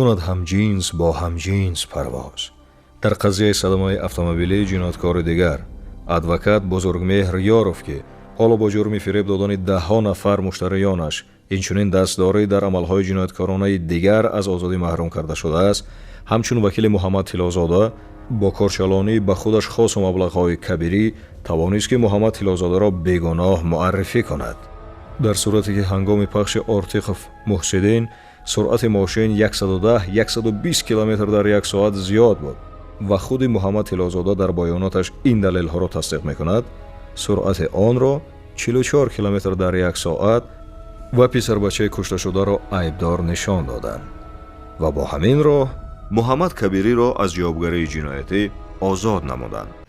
Кунад ҳамҷинс бо ҳамҷинс парвоз. Дар қазияи садамаи автомобилии ҷинояткори дигар, адвокат Бузургмеҳр Ёров, ки ҳоло бо ҷурми фиреб додани даҳҳо нафар муштариёнаш, инчунин дастдорӣ дар амалҳои ҷинояткоронаи дигар аз озодӣ маҳрум карда шудааст, ҳамчун вакили Муҳаммад Тиллозода бо корчалонӣ ба худаш хосу маблағҳои кабирӣ тавонист, ки Муҳаммад Тиллозодаро бегуноҳ муаррифӣ кунад. Дар сурате ки ҳангоми пахши Ортиқов Муҳсиддин суръати мошин 110-120 километр дар як соат зиёд буд ва худи Муҳаммад Тиллозода дар баёноташ ин далелҳоро тасдиқ мекунад, суръати онро 44 километр дар як соат ва писарбачаи кушташударо айбдор нишон доданд ва бо ҳамин роҳ Муҳаммад Кабириро аз ҷавобгарии ҷиноятӣ озод намуданд.